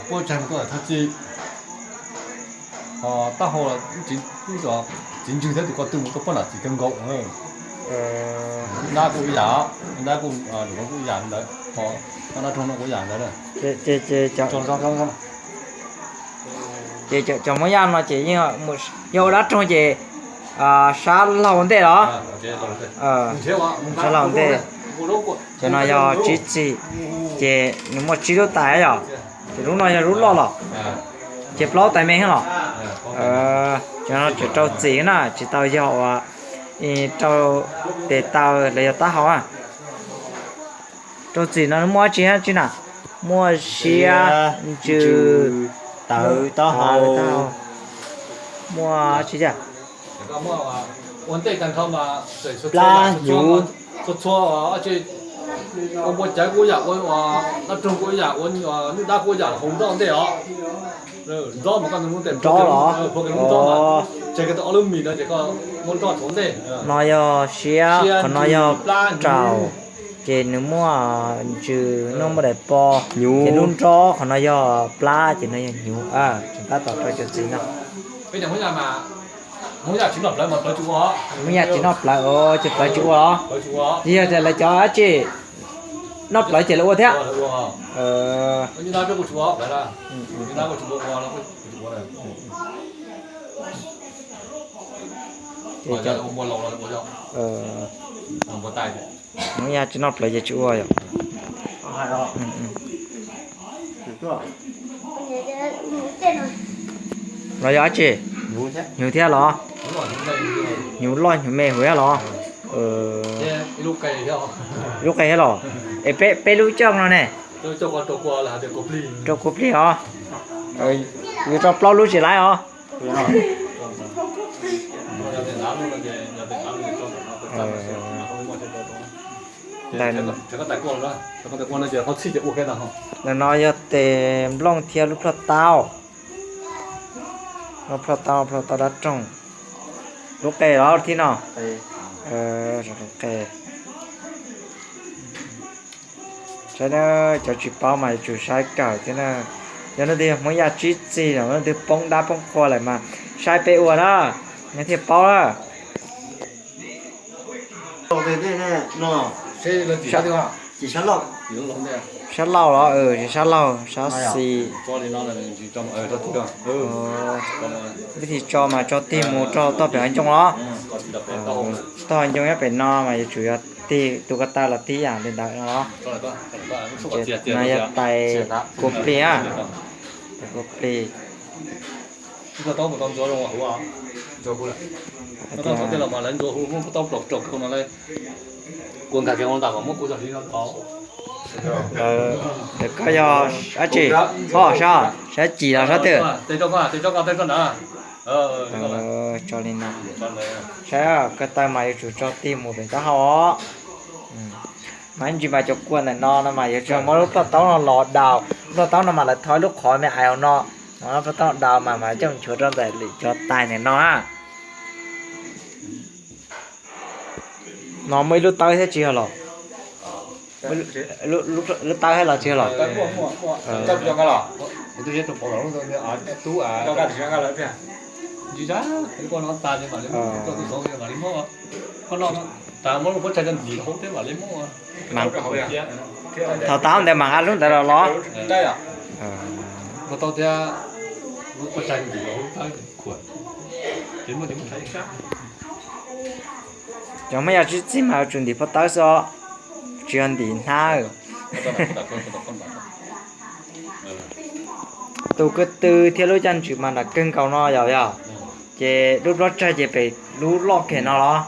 Puab tseg mus koj thaj txi, taub hau txiv ntswg thiab tus ko tw mus koj puab nam txiv kawg nkaus. Dab kuj ib yam, dab kuj, kuj ib yam ntawd, dab roog no kuj ib yam ntawd. Ces cov Hmoob Yaj no ces yeej yog ua dab roog ces sab laug ntej los? Sab laug ntej. Cov no yog tsib txim, ces nws muaj tsib lub tais yom. Ces lub no yog lub loj los? Ces plaub tais me los? Cov no tseem rau txim na, tsis tau yog ua rau tes taw los yog taub hau. Rau txim no muaj dab tsi dab tsi na? Muaj siab, ntsws, tawv, taub hau, muaj dab tsi thiab? Plab, hnyuv. Ua npua cawv kuj yam, ua dab roog kuj yam, ua nyuj dab kuj yam, hau nroj ntej os. Nroj los? Tseg koj tau ob lub mis no ces koj muab nroj rau ntej. No yog siab, qhov no yog raum, ces nws muaj ntsws, nws muaj daim pov, ces lub nroj qhov no yog plab, ces no yog hnyuv. Tseem tab tom rau cov txiv no. Hmoob Yaj tsis noj plawv os, ces plawv tsis ua los? Yog tias lawv cov dab tsi noj plawv ces lawv ua thiab. Hmoob Yaj tsis noj plawv ces tsis ua yom. Los yog dab tsi? Hnyuv thiab los? Hnyuv loj hnyuv me huv thiab los? Lub qe thiab los? Es peb lub coj no ne? Rau kua plig os. Yuav rau plaub lub tsis laib os. Ntawm no yog tes nplooj thiab lub plhoj taub. Lub plhoj taub, plhoj taub dab roog. Lub qe los thib no? Lub qe. Saib na, cov tsis paub mas yuav tsum saib kawm thiab na. Yog leej twg yog Hmoob Yaj tsib txig los leej twg poob dab poob qhua lawm mas saib peb ua na, nej thiaj paub na. Sab laug los? Sab laug, sab xis. Vib thi tso mas tso tig mus rau tog pem hav ncoo los? Tog hav ncoo nyob pem no mas yuav tsum yog tig tus ko taw los tig yam li ntawd no los? Ces no yog tais kua plig a, tais kua plig. Koj yog dab tsi, sab, sab cim los sab twg? Tso li no. Saib, ko taw mas yuav tsum tso tig mus pem taub hau os. Mas ib ntsis mas cov kua ntawm no no mas yuav tsum muab lub plhoj taub no los daus, lub plhoj taub no mas lawv tho ib lub qhov me ais hauv no, lub plhoj taub daus mas mas coj nchuav rau ntawm lwm cov tais ntawm no na. No muaj ib lub tawb thiab tsis yog los? Lub tawb thiab los tsis yog los? Thaum tau ntawd mam nqa lub ntawd los los? Cov Hmoob Yaj tsib txig mas yuav tsum ntim plhoj taub xwb os, tsis yog ntim hnab. Tus ko tw thiab lub caj ntswg mas nram kawg nkaus no yom yog, ces lub plhob tsaig ces pem lub loj kiag no los?